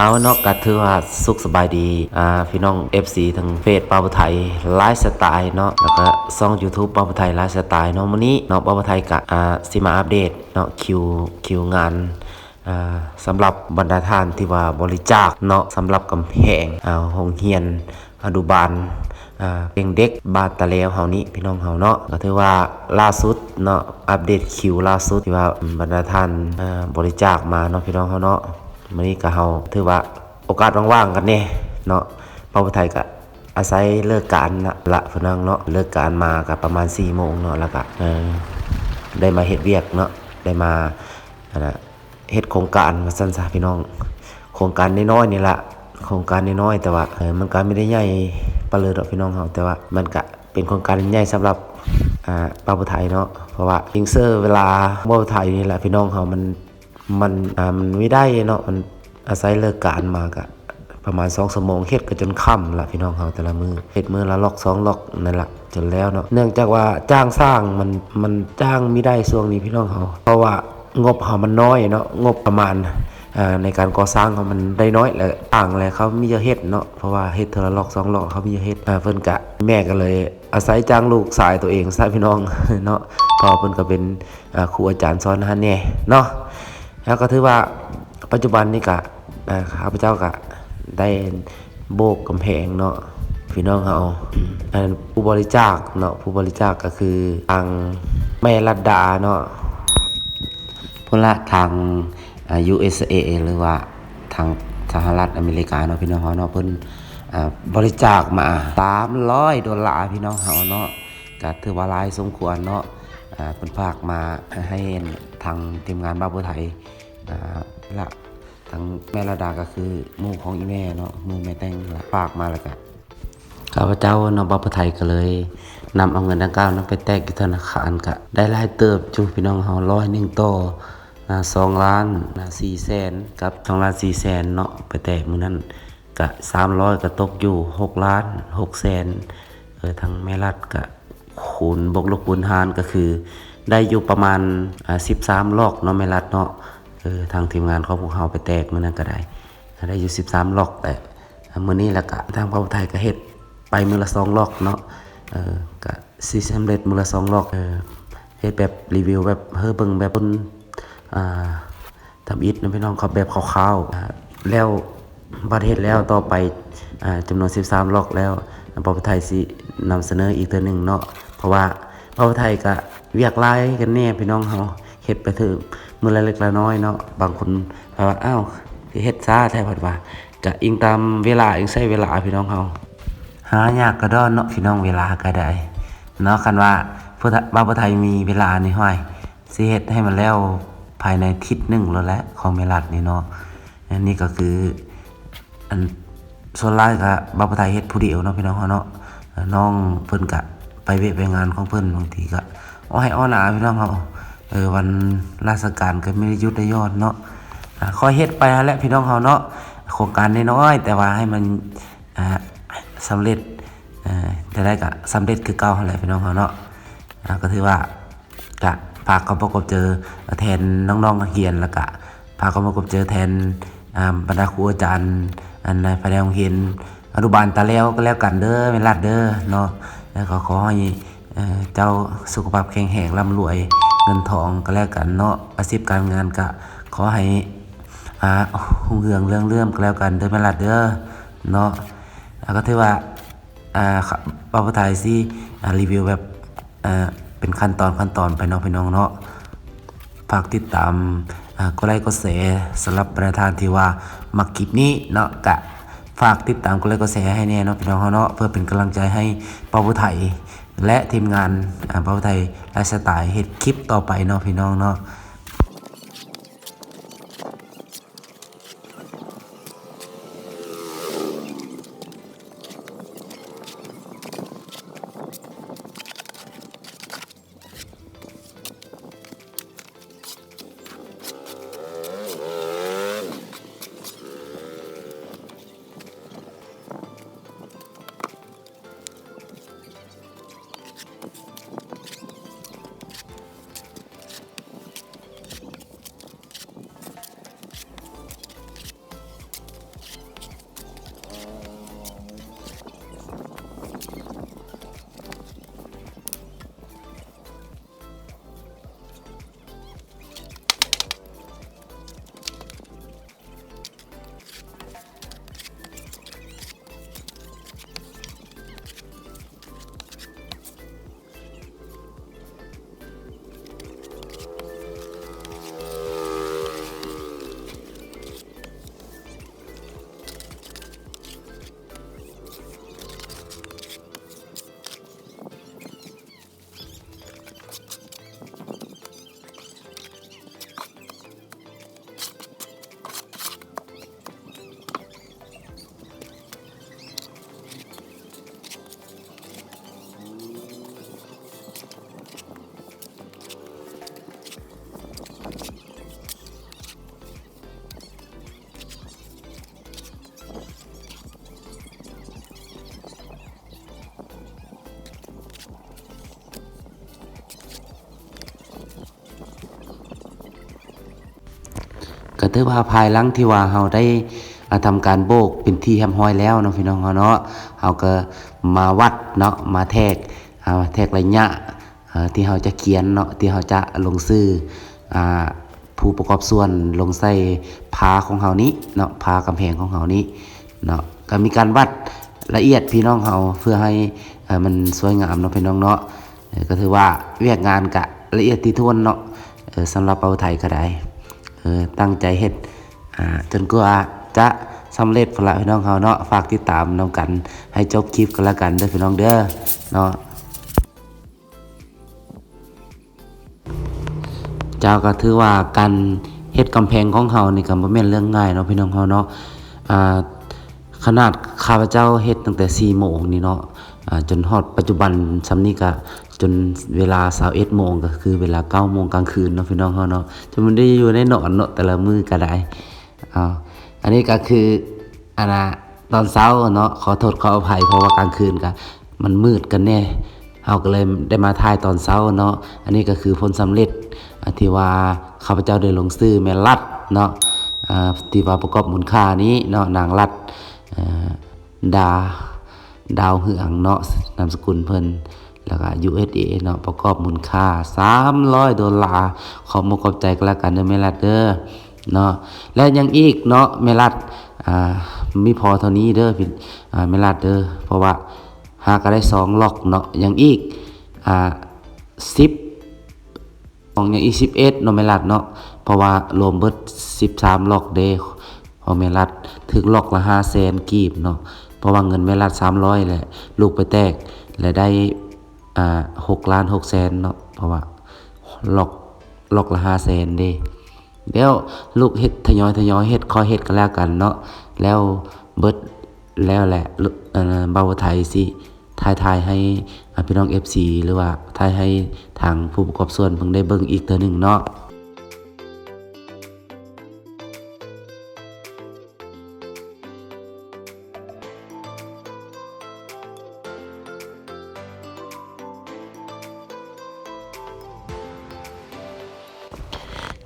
ເອົາເນາະ ກະຖືວ່າສຸກສະບາຍດີ ອ່າ ພີ່ນ້ອງເອັຟຊີທາງເຟສ ບ່າວຜູ້ໄທໄລຟ໌ສະໄຕເນາະ ແລ້ວກະຊ່ອງຢູທູບ ບ່າວຜູ້ໄທໄລຟ໌ສະໄຕເນາະ. ມື້ນີ້ເນາະ ບ່າວຜູ້ໄທກະ ອ່າ ຊິມາອັບເດດເນາະ ຄິວ ຄິວງານ ອ່າ ສຳລັບບັນດາທ່ານທີ່ວ່າບໍລິຈາກເນາະ ສຳລັບກຳແພງ ອ່າ ໂຮງຮຽນອະນຸບານ ອ່າ ເປັນເດັກບ້ານຕາແລວເຮົານີ້ ພີ່ນ້ອງເຮົາເນາະ. ກະຖືວ່າລ່າສຸດເນາະ ອັບເດດຄິວລ່າສຸດທີ່ວ່າບັນດາທ່ານ ອ່າ ບໍລິຈາກມາເນາະ ພີ່ນ້ອງເຮົາເນາະ. ມື້ນີ້ກະເຮົາຖືວ່າໂອກາດວ່າງໆກັນແດ່ເນາະ ບ່າວຜູ້ໄທກະອາໄສເລີກການລະ ລະ ພີ່ນ້ອງເນາະ ເລີກການມາກະປະມານສີ່ໂມງເນາະ ແລ້ວກະ ເອີ ໄດ້ມາເຮັດວຽກເນາະ ໄດ້ມາ ອັນນະ ເຮັດໂຄງການວ່າຊັ້ນຊະ ພີ່ນ້ອງ. ໂຄງການນ້ອຍໆນີ້ລະ ໂຄງການນ້ອຍໆ ແຕ່ວ່າ ເອີ ມັນກະບໍ່ໄດ້ໃຫຍ່ປານເລີດດອກ ພີ່ນ້ອງເຮົາ ແຕ່ວ່າມັນກະເປັນໂຄງການໃຫຍ່ສຳລັບ ອ່າ ບ່າວຜູ້ໄທເນາະ. ເພາະວ່າຍິງເຊີເວລາບ່າວຜູ້ໄທນີ້ລະ ພີ່ນ້ອງເຮົາ ມັນ ມັນ ອ່າ ມັນມີໄດ້ເນາະ ມັນອາໄສເລີກການມາກະປະມານສອງຊົ່ວໂມງ ເຮັດກະຈົນຄ່ຳລະ ພີ່ນ້ອງເຮົາ ແຕ່ລະມື້ ເຮັດມື້ລະລັອກສອງລັອກນັ້ນລະ ຈົນແລ້ວເນາະ. ເນື່ອງຈາກວ່າຈ້າງຊ່າງມັນ ມັນຈ້າງມີໄດ້ຊ່ວງນີ້ ພີ່ນ້ອງເຮົາ ເພາະວ່າງົບເຮົາມັນນ້ອຍເນາະ ງົບປະມານ ອ່າ ໃນການກໍ່ສ້າງເຮົາມັນໄດ້ນ້ອຍ ແລະ ຊ່າງແລະເຂົາມີວຽກເຮັດເນາະ ເພາະວ່າເຮັດເທື່ອລະລັອກສອງລັອກ ເຂົາມີວຽກເຮັດ. ອ່າ ເພິ່ນກະ ແມ່ກະເລີຍອາໄສຈ້າງລູກຊາຍໂຕເອງຊະ ພີ່ນ້ອງເນາະ ເພາະວ່າເພິ່ນກະເປັນ ອ່າ ຄູອາຈານສອນຫັ້ນແດ່ເນາະ. ແລ້ວກະຖືວ່າປັດຈຸບັນນີ້ກະ ອ່າ ຂ້າພະເຈົ້າກະໄດ້ໂບກກຳແພງເນາະ ພີ່ນ້ອງເຮົາ. ອັນຜູ້ບໍລິຈາກເນາະ ຜູ້ບໍລິຈາກກະຄືທາງແມ່ລັດດາເນາະ ພຸ້ນລະ ທາງ ອ່າ ຢູເອສເອ ຫຼືວ່າທາງສະຫະລັດອາເມລິກາເນາະ ພີ່ນ້ອງເຮົາເນາະ. ເພິ່ນ ອ່າ ບໍລິຈາກມາສາມຮ້ອຍໂດລາ ພີ່ນ້ອງເຮົາເນາະ ກະຖືວ່າຫຼາຍສົມຄວນເນາະ. ອ່າ ເພິ່ນຝາກມາໃຫ້ທາງທີມງານບ່າວຜູ້ໄທ ອ່າ ລະ ທາງແມ່ລະດາກະຄືໝູ່ຂອງອີ່ແມ່ເນາະ ໝູ່ແມ່ແຕ່ງລະ ຝາກມາ ແລ້ວກະຂ້າພະເຈົ້າເນາະ ບ່າວຜູ້ໄທກະເລີຍນຳເອົາເງິນດັ່ງກ່າວນັ້ນໄປແຕກຢູ່ທະນາຄານ ກະໄດ້ຫຼາຍເຕີບຢູ່ ພີ່ນ້ອງເຮົາ ຮ້ອຍໜຶ່ງຕໍ່ ອ່າ ສອງລ້ານ ອ່າ ສີ່ແສນ ກັບສອງລ້ານສີ່ແສນເນາະ ໄປແຕກມື້ນັ້ນ ກະສາມຮ້ອຍກະຕົກຢູ່ຫົກລ້ານຫົກແສນ ເອີ ທາງແມ່ລັດກະ ຄູນ ບວກລົບຄູນຫານກະຄືໄດ້ຢູ່ປະມານ ອ່າ ສິບສາມລັອກເນາະ ແມ່ລັດເນາະ. ເອີ ທາງທີມງານຂອງພວກເຮົາໄປແຕກມື້ນັ້ນກະໄດ້ ໄດ້ຢູ່ສິບສາມລັອກ ແຕ່ມື້ນີ້ລະກະທາງບ່າວຜູ້ໄທກະເຮັດໄປມື້ລະສອງລັອກເນາະ ເອີ ກະຊິສຳເລັດມື້ລະສອງລັອກ ເອີ ເຮັດແບບຣີວິວແບບໃຫ້ເບິ່ງແບບຄົນ ອ່າ ທຳອິດນະພີ່ນ້ອງ ເຂົ້າແບບຄ່າວໆ ແລ້ວບັດເຮັດແລ້ວຕໍ່ໄປ ອ່າ ຈຳນວນສິບສາມລັອກແລ້ວ ບ່າວຜູ້ໄທຊິນຳສະເໜີອີກເທື່ອໜຶ່ງເນາະ ເພາະວ່າບ່າວຜູ້ໄທກະວຽກຫຼາຍກັນແດ່ພີ່ນ້ອງເຮົາ ເຮັດໄປເຖິງມື້ລະເລັກລະນ້ອຍເນາະ. ບາງຄົນເພິ່ນວ່າ ອ້າວ ຄືເຮັດຊ້າແທ້ ເພິ່ນວ່າ ກະອີງຕາມເວລາ ອີງໃຊ້ເວລາພີ່ນ້ອງເຮົາ ຫາຍາກກະດ້ອນເນາະ ພີ່ນ້ອງ ເວລາກະໄດ້ເນາະ. ຄັນວ່າບ່າວຜູ້ໄທມີເວລານີ້ ຫ້ວຍ ຊິເຮັດໃຫ້ມັນແລ້ວພາຍໃນທິດໜຶ່ງໂລດແຫຼະ ຂອງແມ່ລັດນີ້ເນາະ. ອັນນີ້ກະຄື ອັນ ສ່ວນຫຼາຍກະບ່າວຜູ້ໄທເຮັດຜູ້ດຽວເນາະ ພີ່ນ້ອງເຮົາເນາະ ນ້ອງເພິ່ນກະໄປວຽກໄປງານຂອງເພິ່ນ ບາງທີກະອໍ້ໄຮ່ອໍ້ນາພີ່ນ້ອງເຮົາ ເອີ ວັນລາຊະການກະມີໄດ້ຢຸດໄດ້ຢ່ອນເນາະ. ອ່າ ຄ່ອຍເຮັດໄປຫັ້ນແຫຼະພີ່ນ້ອງເຮົາເນາະ ໂຄງການນ້ອຍໆ ແຕ່ວ່າໃຫ້ມັນ ອ່າ ສຳເລັດ ເອີ ແນວໃດກະສຳເລັດຄືເກົ່າຫັ້ນແຫຼະພີ່ນ້ອງເຮົາເນາະ. ອ່າ ກະຖືວ່າ ກະຝາກຂອບອົກຂອບໃຈແທນນ້ອງໆນັກຮຽນ ແລ້ວກະຝາກຂອບອົກຂອບໃຈແທນ ອ່າ ບັນດາຄູອາຈານ ອັນ ໃນພາຍໃນໂຮງຮຽນອະນຸບານຕາແລວກະແລ້ວກັນເດີ ແມ່ລັດເດີເນາະ. ແລ້ວກະຂໍໃຫ້ ເອີ ເຈົ້າສຸຂະພາບແຂງແຮງ ລ່ຳລວຍເງິນທອງກະແລ້ວກັນເນາະ. ອາຊີບການງານກະຂໍໃຫ້ ອ່າ ຮຸ່ງເຮືອງເລື່ອງເລື່ອມກະແລ້ວກັນເດີ ແມ່ລັດເດີເນາະ. ແລ້ວກະຖືວ່າ ອ່າ ບ່າວຜູ້ໄທຊິ ອ່າ ຣີວິວແບບ ເປັນຂັ້ນຕອນຂັ້ນຕອນໄປເນາະ ພີ່ນ້ອງເນາະ. ຝາກຕິດຕາມ ອ່າ ກົດໄລກົດແຊ ສຳລັບບັນດາທ່ານທີ່ວ່າມັກຄລິບນີ້ເນາະ ກະຝາກຕິດຕາມກົດໄລກົດແຊໃຫ້ແດ່ເນາະ ພີ່ນ້ອງເຮົາເນາະ ເພື່ອເປັນກຳລັງໃຈໃຫ້ບ່າວຜູ້ໄທ ແລະ ທີມງານ ອ່າ ບ່າວຜູ້ໄທໄລຟ໌ສະໄຕ ເຮັດຄລິບຕໍ່ໄປເນາະ ພີ່ນ້ອງເນາະ. ຖືວ່າພາຍຫຼັງທີ່ວ່າເຮົາໄດ້ ອ່າ ທຳການໂບກເປັນທີ່ຮຽບຮ້ອຍແລ້ວເນາະ ພີ່ນ້ອງເຮົາເນາະ, ເຮົາກໍມາວັດເນາະ ມາແທກ ອ່າ ແທກໄລຍະ ເອີ ທີ່ເຮົາຈະຂຽນເນາະ ທີ່ເຮົາຈະລົງຊື່ ອ່າ ຜູ້ປະກອບສ່ວນລົງໃສ່ຝາຂອງເຮົານີ້ເນາະ ຝາກຳແພງຂອງເຮົານີ້ເນາະ. ກໍມີການວັດລະອຽດພີ່ນ້ອງເຮົາ ເພື່ອໃຫ້ ເອີ ມັນສວຍງາມເນາະ ພີ່ນ້ອງເນາະ. ເອີ ກໍຖືວ່າວຽກງານກະລະອຽດຖີ່ຖ້ວນເນາະ. ເອີ ສຳລັບບ່າວໄທກໍໄດ້ ເອີ ຕັ້ງໃຈເຮັດ ອ່າ ຈົນກວ່າຈະສຳເລັດພຸ້ນລະ ພີ່ນ້ອງເຮົາເນາະ. ຝາກຕິດຕາມນຳກັນໃຫ້ຈົບຄລິບກັນລະກັນເດີ ພີ່ນ້ອງເດີເນາະ. ເຈົ້າ ກໍຖືວ່າການເຮັດກຳແພງຂອງເຮົານີ້ກໍບໍ່ແມ່ນເລື່ອງງ່າຍເນາະ ພີ່ນ້ອງເຮົາເນາະ. ອ່າ ຂະໜາດຂ້າພະເຈົ້າເຮັດຕັ້ງແຕ່ສີ່ໂມງນີ້ເນາະ ອ່າ ຈົນຮອດປັດຈຸບັນຊ່ຳນີ້ກະຈົນເວລາຊາວເອັດໂມງ ກໍຄືເວລາເກົ້າໂມງກາງຄືນເນາະ ພີ່ນ້ອງເຮົາເນາະ. ຈະມັນໄດ້ຢູ່ໄດ້ນອນເນາະ ແຕ່ລະມື້ກໍໄດ້. ເອົາ ອັນນີ້ກໍຄື ອັນນ່າ ຕອນເຊົ້າເນາະ ຂໍໂທດຂໍອະໄພ ເພາະວ່າກາງຄືນກະມັນມືດກັນແດ່ ເຮົາກໍເລີຍໄດ້ມາຖ່າຍຕອນເຊົ້າເນາະ. ອັນນີ້ກໍຄືຜົນສຳເລັດ ອ່າ ທີ່ວ່າຂ້າພະເຈົ້າໄດ້ລົງຊື່ແມ່ລັດເນາະ ອ່າ ທີ່ວ່າປະກອບມູນຄ່ານີ້ເນາະ ນາງລັດ ອ່າ ດາ ດາວເຮືອງເນາະ ນາມສະກຸນເພິ່ນ ແລ້ວກໍ ຢູເອສເອ ເນາະ ປະກອບມູນຄ່າສາມຮ້ອຍໂດລາ. ຂອບອົກຂອບໃຈກັນລະກັນເດີແມ່ລັດເດີເນາະ. ແລະຍັງອີກເນາະແມ່ລັດ ອ່າ ມີພໍເທົ່ານີ້ເດີ ອ່າ ແມ່ລັດເດີ ເພາະວ່າຫາກໍໄດ້ສອງລັອກເນາະ ຍັງອີກ ອ່າ ສິບ ຂອງຍັງອີກສິບເອັດເນາະແມ່ລັດເນາະ ເພາະວ່າລວມເບິດສິບສາມລັອກເດ້ ຂອງແມ່ລັດຖືກລັອກລະຫ້າແສນກີບເນາະ ເພາະວ່າເງິນແມ່ລັດສາມຮ້ອຍ ແຫຼະ ລູກໄປແຕກ ແລະ ໄດ້ ອ່າ ຫົກລ້ານຫົກແສນເນາະ ເພາະວ່າລັອກ ລັອກລະຫ້າແສນເດ້. ແລ້ວລູກເຮັດ ທະຍອຍ ທະຍອຍເຮັດ ຄ່ອຍເຮັດກັນແລ້ວກັນເນາະ. ແລ້ວເບິດແລ້ວແຫຼະ ເອີ ບ່າວໄທຊິຖ່າຍ ຖ່າຍໃຫ້ ອ່າ ພີ່ນ້ອງເອັຟຊີ ຫຼືວ່າຖ່າຍໃຫ້ທາງຜູ້ປະກອບສ່ວນເພິ່ນໄດ້ເບິ່ງອີກເທື່ອໜຶ່ງເນາະ.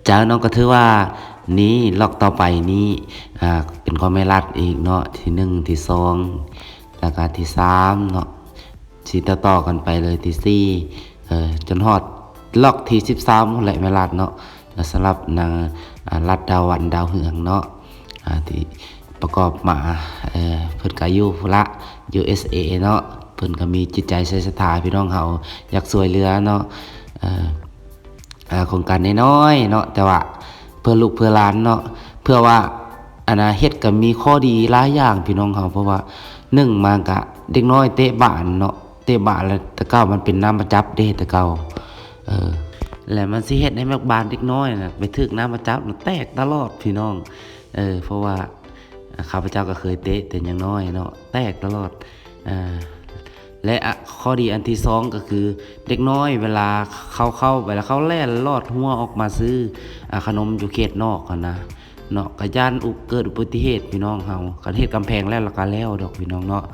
ເຈົ້າເນາະ ກໍຖືວ່ານີ້ລັອກຕໍ່ໄປນີ້ ອ່າ ເປັນຂອງແມ່ລັດອີກເນາະ ທີໜຶ່ງ ທີສອງ ແລ້ວກໍທີສາມເນາະ ຊິຕໍ່ໆກັນໄປເລີຍ ທີສີ່ ເອີ ຈົນຮອດລັອກທີສິບສາມພຸ້ນແຫຼະແມ່ລັດເນາະ. ແລະ ສຳລັບນາງ ອ່າ ລັດດາວັນ ດາວເຮືອງເນາະ ອ່າ ທີ່ປະກອບມາ ເອີ ເພິ່ນກໍຢູ່ພຸ້ນລະ ຢູເອສເອ ເນາະ ເພິ່ນກໍມີຈິດໃຈໃສສັດທາ ພີ່ນ້ອງເຮົາຢາກຊ່ວຍເຫຼືອເນາະ ເອີ ອ່າ ໂຄງການນ້ອຍໆເນາະ ແຕ່ວ່າເພື່ອລູກເພື່ອຫຼານເນາະ ເພື່ອວ່າ ອັນນ່າ ເຮັດກໍມີຂໍ້ດີຫຼາຍຢ່າງ ພີ່ນ້ອງເຮົາ ເພາະວ່າໜຶ່ງມາກະເດັກນ້ອຍເຕະບານເນາະ ເຕະບານແລ້ວ ແຕ່ເກົ່າມັນເປັນນ້ຳປະຈັບເດ້ ແຕ່ເກົ່າ ເອີ ແລ້ວມັນຊິເຮັດໃຫ້ແມ່ບານເດັກນ້ອຍນະ ໄປຖືກນ້ຳປະຈັບນະ ແຕກຕະຫຼອດ ພີ່ນ້ອງ ເອີ ເພາະວ່າ ອ່າ ຂ້າພະເຈົ້າກໍເຄີຍເຕະແຕ່ຍັງນ້ອຍເນາະ ແຕກຕະຫຼອດ ອ່າ ແລະ ອ່າ ຂໍ້ດີອັນທີສອງກໍຄື ເດັກນ້ອຍເວລາເຂົາ ເຂົາ ເວລາເຂົາແລ່ນລອດຮົ້ວອອກມາຊື້ ອ່າ ຂະໜົມຢູ່ເຂດນອກຫັ້ນນະເນາະ ກໍຢ້ານອຸ ເກີດອຸບັດຕິເຫດ ພີ່ນ້ອງເຮົາ. ຄັນເຮັດກຳແພງແລ້ວ ແລ້ວກໍແລ້ວດອກ ພີ່ນ້ອງເນາະ.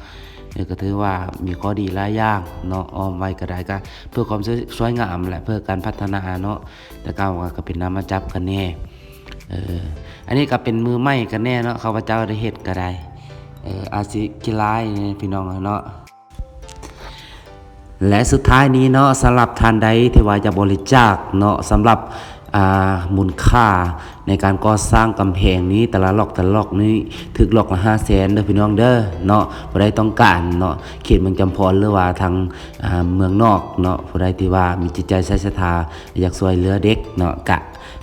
ເອີ ກໍຖືວ່າມີຂໍ້ດີຫຼາຍຢ່າງເນາະ ອ້ອມໄວ້ກໍໄດ້ ກໍເພື່ອຄວາມສວຍ ສວຍງາມ ແລະ ເພື່ອການພັດທະນາເນາະ. ແຕ່ເກົ່າກໍ ກໍເປັນນ້ຳມາຈັບກັນແດ່ ເອີ ອັນນີ້ກໍເປັນມືໃໝ່ກັນແດ່ເນາະ ຂ້າພະເຈົ້າໄດ້ເຮັດກໍໄດ້ ເອີ ອາດຊິຂີ້ລ້າຍແດ່ ພີ່ນ້ອງເນາະ. ແລະ ສຸດທ້າຍນີ້ເນາະ ສຳລັບທ່ານໃດທີ່ວ່າຈະບໍລິຈາກເນາະ ສຳລັບ ອ່າ ມູນຄ່າໃນການກໍ່ສ້າງກຳແພງນີ້ ແຕ່ລະລັອກ ແຕ່ລະລັອກນີ້ ຖືກລັອກລະຫ້າແສນເດີ ພີ່ນ້ອງເດີເນາະ. ຜູ້ໃດຕ້ອງການເນາະ ເຂດເມືອງຈຳພອນ ຫຼືວ່າທາງ ອ່າ ເມືອງນອກເນາະ ຜູ້ໃດທີ່ວ່າມີຈິດໃຈໃສສັດທາ ຢາກຊ່ວຍເຫຼືອເດັກເນາະ ກະ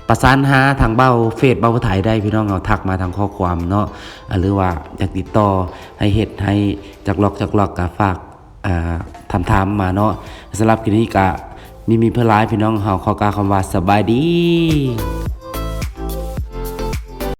ປະສານຫາທາງເບົາ ເຟສເບົາຜູ້ໄທໄດ້ ພີ່ນ້ອງເຮົາ ທັກມາທາງຂໍ້ຄວາມເນາະ ອ່າ ຫຼືວ່າຢາກຕິດຕໍ່ໃຫ້ເຮັດໃຫ້ຈັກລັອກ ຈັກລັອກ ກະຝາກ ອ່າ ຖາມໆມາເນາະ. ສຳລັບຄລິບນີ້ກະມີມີເພິ່ນຫຼາຍ ພີ່ນ້ອງເຮົາ ຂໍກ່າວຄຳວ່າສະບາຍດີ.